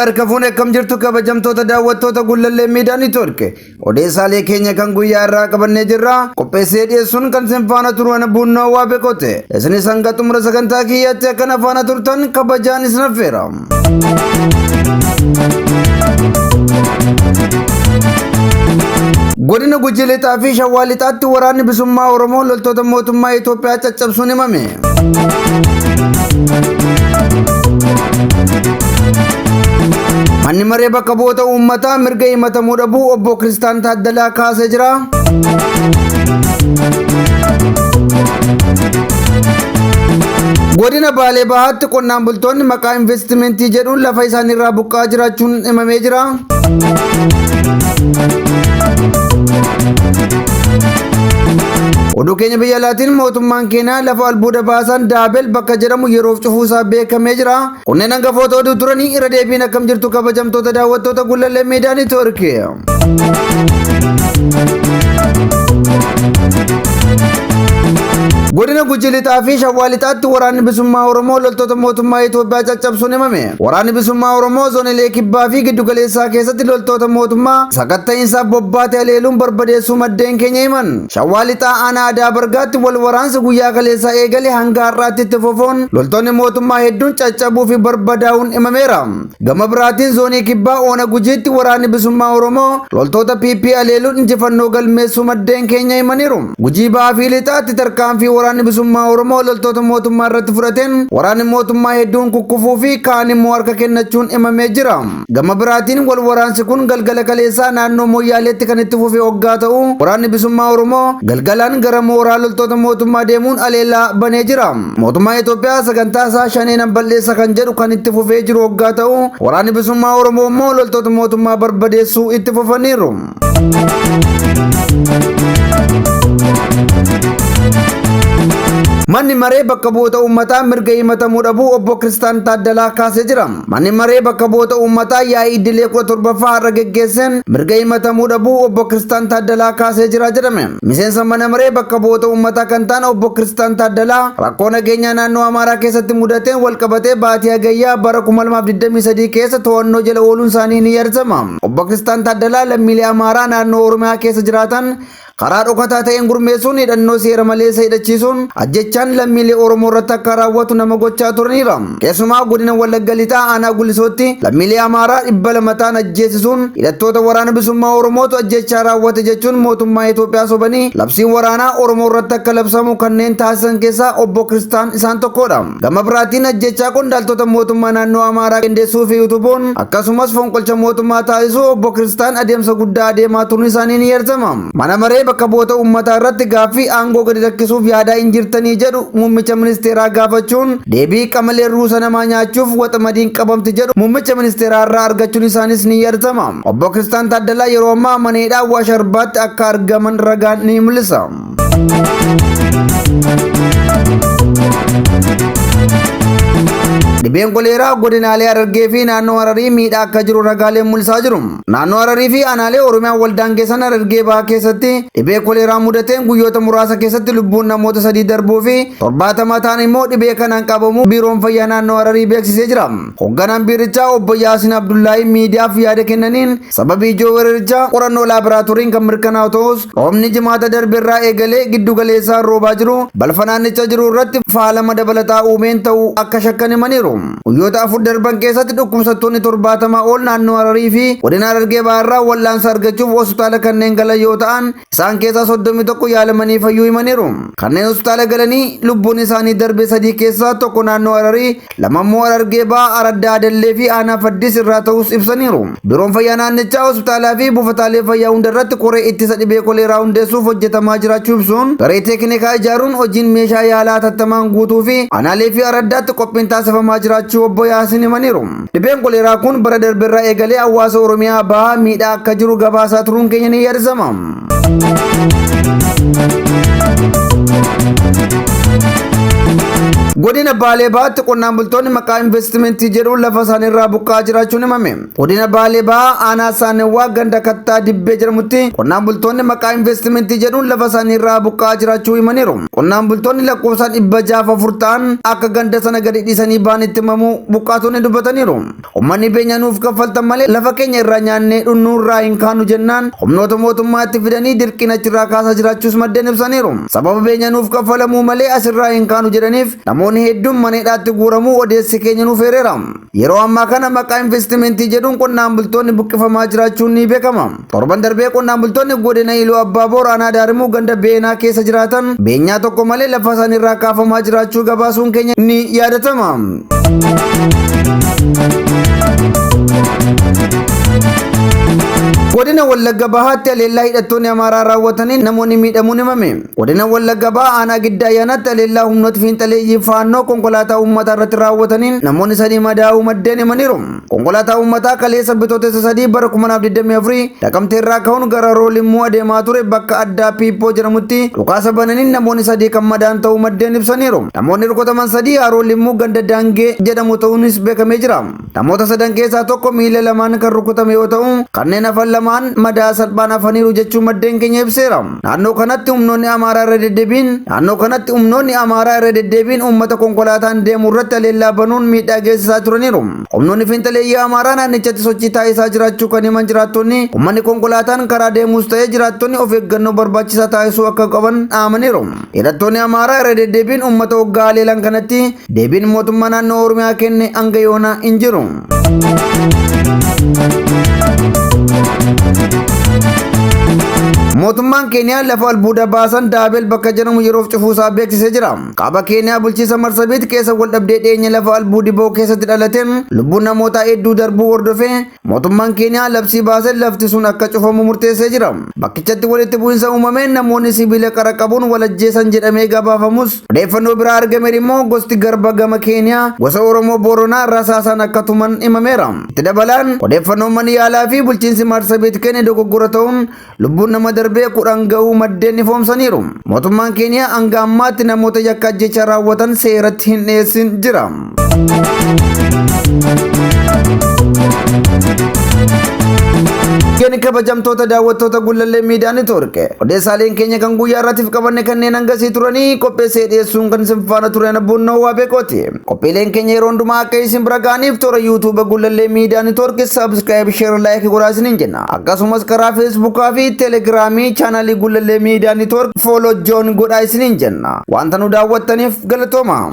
Harka fuune akkam jirtu kabajamtoota daawwattoota Gullallee Miidiyaa Neetwoork. Odeessaalee keenya kan guyyaa irraa qabannee jirra. Qopheessee dhiyeessuun kan isin faana turu ana Buunnoo waa beekote. Isinis hanga xumura sagantaa kiyyaatti akkana faana turtan kabajaan isin affeera. Godina Gujii Lixaa fi Shawaa Lixaatti waraanni bilisummaa Oromoo loltoota mootummaa Itoophiyaa caccabsuun himame. Manni maree bakka bu'oota uummataa mirga himatamuu dhabuu obbo Kiristaan Taaddalaa kaasee jira. Godina Baalee Bahaatti qonnaan bultoonni maqaa investimentii jedhuun lafa isaaniirraa buqqa'aa jiraachuun himamee jira. Oduu keenya biyya alaatiin mootummaan Keeniyaa lafa albuuda baasan Daabel bakka jedhamu yeroof cufuusaa beekamee jira. Kunneen hangafoota oduu turanii irra deebiin akkam jirtu kabajamtoota daawwattoota Gullallee Miidiyaa Neetwoorkii. Godina Gujii Lixaa fi Shawaa Lixaatti waraanni bilisummaa Oromoo loltoota mootummaa Itoophiyaa caccabsuun himame. Waraanni bilisummaa Oromoo zoonilee kibbaa fi giddugaleessaa keessatti loltoota mootummaa sakatta'iinsaaf bobbaate haleeluun barbadeessuu maddeen keenya himan. Shawaa Lixaa aanaa Adaa Bargaatti wal waraansi guyyaa kaleessaa eegale hanga har'aatti itti fufuun loltoonni mootummaa hedduun caccabuu fi barbadaa'uun himameera. Gama biraatiin zoonii kibbaa Oona Gujiitti waraanni bilisummaa Oromoo loltoota PP haleeluun injifannoo galmeessuu maddeen keenya himaniiru. Gujii Bahaa fi Lixaatti tarkaanfii waraanni bilisummaa Oromoo loltoota mootummaa irratti fudhateen waraanni mootummaa hedduun kukkufuu fi kaan immoo harka kennachuun himamee jira. Gama biraatiin wal waraansi kun galgala kaleessaa naannoo Moyyaaleetti kan itti fufe hoggaa ta'u waraanni bilisummaa Oromoo galgalaan gara mooraa loltoota mootummaa deemuun haleellaa banee jira. Mootummaan Itoophiyaa sagantaa isaa shaneenan balleessa kan jedhu kan itti fufee jiru hoggaa ta'u waraanni bilisummaa Oromoo immoo loltoota mootummaa barbadeessuu itti fufaniiru. Manni maree bakka bu'oota uummataa mirga himatamuu dhabuu obbo Kiristaan Taaddalaa kaasee jira. Manni maree bakka bu'oota uummataa yaa'ii idilee 17ffaa har'a geggeesseen mirga himatamuu dhabuu obbo Kiristaan Taaddalaa kaasee jira jedhame. Miseensa mana maree bakka bu'oota uummataa kan ta'an obbo Kiristaan Taaddalaa rakkoo nageenyaa naannoo Amaaraa keessatti mudateen walqabatee baatii Hagayyaa bara 2023 keessa to'annoo jala ooluun isaanii ni yaadatama. Obbo Kiristaan Taaddalaa lammiilee Amaaraa naannoo Oromiyaa keessa jiraatan karaa dhokataa ta'een gurmeessuun hidhannoo seera maleessa hidhachiisuun ajjechaan lammiilee Oromoo irratti akka raawwatu nama gochaa turaniira. Keessumaa godina Wallagga Lixaa aanaa Gulisootti lammiilee Amaaraa 200 ta'an ajjeesisuun hidhattoota waraana bilisummaa Oromootu ajjechaa raawwate jechuun mootummaa Itoophiyaa sobanii labsiin waraanaa Oromoo irratti akka labsamu kanneen taasisan keessaa obbo Kiristaan isaan tokkodha. Gama biraatiin ajjechaa qondaaltota mootummaa naannoo Amaaraa qindeessuu fi utubuun akkasumas fonqolcha mootummaa taasisuu obbo Kiristaan adeemsa guddaa adeemaa turuun isaanii ni yaadatama. Mana maree bakka bu'oota uummataa irratti gaaffii aangoo gadi lakkisuuf yaadaa hin jirtanii jedhu muummicha ministeeraa gaafachuun deebii qamaleen ruusa namaa nyaachuuf waxamadiin qabamti jedhu muummicha ministeeraa irraa argachuun isaanis ni yaadatama. Obbo Kiristaan Taaddalaa yeroo ammaa mana hidhaa Awwaash Arbaatti akka argaman ragaan ni mul'isa. Dhibeen koleeraa godinaalee Harargee fi naannoo Hararii miidhaa akka jiru ragaaleen mul'isaa jiru. Naannoo Hararii fi aanaalee Oromiyaa waldaan keessan Harargee Bahaa keessatti dhibee koleeraa mudateen guyyoota muraasa keessatti lubbuun namoota 3 darbuu fi 70 ta'an immoo dhibee kanaan qabamuu Biiroon Fayyaa Naannoo Hararii beeksisee jira. Hoogganaan biirichaa obbo Yaasin Abdullaahii miidiyaaf yaada kennaniin sababii ijoo weerarichaa qorannoo laaboraatooriin kan mirkanaa'u ta'us roobni jimaata darbe irraa eegalee giddu galeessaan roobaa jiru balfa naannicha jiru irratti faalama dabalataa uumeen ta'uu akka shakkan himaniiru. Guyyoota 4 darban keessatti dhukkubsattoonni 70 ol naannoo Hararii fi godina Harargee Bahaa irraa wal'aansa argachuuf hospitaala kanneen galan yoo ta'an isaan keessaa 31 yaalamanii fayyuu himaniiru. Kanneen hospitaala galanii lubbuun isaanii darbe 3 keessaa tokko naannoo Hararii, 2 immoo Harargee Bahaa, Araddaa Adallee fi Aanaa Faddis irraa ta'us ibsaniiru. Biiroon Fayyaa naannichaa hospitaalaa fi buufataalee fayyaa hunda irratti koree ittisa dhibee koleeraa hundeessuuf hojjetamaa jiraachuu ibsuun garee teeknikaa ijaaruun hojiin meeshaa yaalaa hatattamaan guutuu fi aanaalee fi araddaatti qophiin taasifamaa jiraachuu obbo Yaasin himaniiru. Dhibeen koleeraa kun bara darbe irraa eegalee hawaasa Oromiyaa bahaa miidhaa akka jiru gabaasaa turuun keenya ni yaadatama. Godina Baalee Bahaatti qonnaan bultoonni maqaa investimentii jedhuun lafa isaanii irraa buqqa'aa jiraachuun himame. Godina Baalee Bahaa aanaa Saanewwaa ganda Kattaa Dibbee jedhamutti qonnaan bultoonni maqaa investimentii jedhuun lafa isaanii irraa buqqa'aa jiraachuu himaniiru. Qonnaan bultoonni lakkoofsaan 604 ta'an akka ganda sana gadi dhiisanii ba'an itti himamuu buqqaatonni dubbataniiru. Uummanni beenyaa nuuf kaffaltan malee lafa keenya irraa nyaannee dhunnuu irraa hin kaanu jennaan humnoota mootummaatti fidanii dirqiin achirraa kaasaa jiraachuus maddeen ibsaniiru. Sababa beenyaa nuuf kaffalamuu malee asirraa hin kaanu jedhaniif namoonni hedduun mana hidhaatti guuramuu odeessi keenya nuuf eereera. Yeroo ammaa kana maqaa investimentii jedhuun qonnaan bultoonni buqqifamaa jiraachuun ni beekama. Torban darbee qonnaan bultoonni godina Iluu Abbaa Boor aanaa Daarimuu ganda Beenaa keessa jiraatan beenyaa tokko malee lafa isaanii irraa kaafamaa jiraachuu gabaasuun keenya ni yaadatama. Godina Wallagga Bahaatti haleellaa hidhattoonni Amaaraa raawwataniin namoonni miidhamuun himame. Godina Wallagga Bahaa aanaa Giddaa Ayyaanaatti haleellaa humnoota fiinxaleeyyii Faannoo konkolaataa uummataa irratti raawwataniin namoonni sadii madaa'uu maddeen himaniiru. Konkolaataa uummataa kaleessa Bitootessa 3 bara 2024 Naqamtee irraa ka'uun gara Roolimmuu adeemaa ture bakka addaa Piippoo jedhamutti dhukaasa bananiin namoonni sadii kan madaa'an ta'uu maddeen ibsaniiru. Namoonni rukutaman sadii Haroo Limmuu ganda Daangee jedhamu ta'uunis beekamee jira. Namoota sadan keessaa tokko miila lamaan kan rukutame yoo ta'u, kanneen hafan lamaan madaa salphaan hafaniiru jechuun maddeen keenya ibseera. Naannoo kanatti humnoonni Amaaraa irra deddeebiin Naannoo kanatti humnoonni Amaaraa irra deddeebiin uummata konkolaataan deemu irratti haleellaa banuun miidhaa geessisaa turaniiru. Humnoonni fiinxaleeyyii Amaaraa naannichatti sochii taasisaa jiraachuu kan himan jiraattonni, uummanni konkolaataan karaa deemus ta'ee jiraattonni of eeggannoo barbaachisaa taasisuu akka qaban dhaamaniiru. Hidhattoonni Amaaraa irra deddeebiin uummata hoggaa haleelan kanatti deebiin mootummaa naannoo Oromiyaa kenne hanga yoonaa hin jiru. Mootummaan Keeniyaa lafa albuuda baasan Daabel bakka jedhamu yeroof cufuusaa beeksisee jira. Kaaba Keeniyaa bulchiinsa Marsabiit keessa waldhabdee dhiyeenya lafa albuudi ba'u keessatti dhalateen lubbuun namootaa hedduu darbuu hordofee mootummaan Keeniyaa labsii baasee lafti sun akka cufamu murteessee jira. Bakkichatti walitti bu'insa uumameen namoonni sibiila qara qabuun wal ajjeesan jedhamee gabaafamus odeeffannoo biraa argameen immoo gosti garba gama Keeniyaa gosa Oromoo Booranaa rasaasaan akka tuman himameera. Itti dabalaan odeeffannoon manni yaalaa fi bulchiinsi Marsabiit kenne dogoggora ta'uun lubbuun nama darbee 10 ga'uu maddeen ifoomsaniiru. Mootummaan Keeniyaa hanga ammaatti namoota yakka ajjeechaa raawwatan seeratti hin dhiyeessin jira. Gani kabajamtoota daawwattoota Gullallee Miidiyaa Neetwoork. Odeessaaleen keenya kan guyyaa irraatiif qabanne kanneen hangasii turanii qopheessee dhiyeessuun kan isin faana ture Abbuun Noowwaa Beekooti. Qophiileen keenya yeroo hundumaa akka isin bira ga'aniif toora YouTube Gullallee Miidiyaa Neetwoork subscribe, share, like godhaa isiniin jenna. Akkasumas karaa Feesbuukaa fi Telegiraamii chaanalii Gullallee Miidiyaa Neetwoork follow join godhaa isiniin jenna. Wanta nu daawwattaniif galatooma.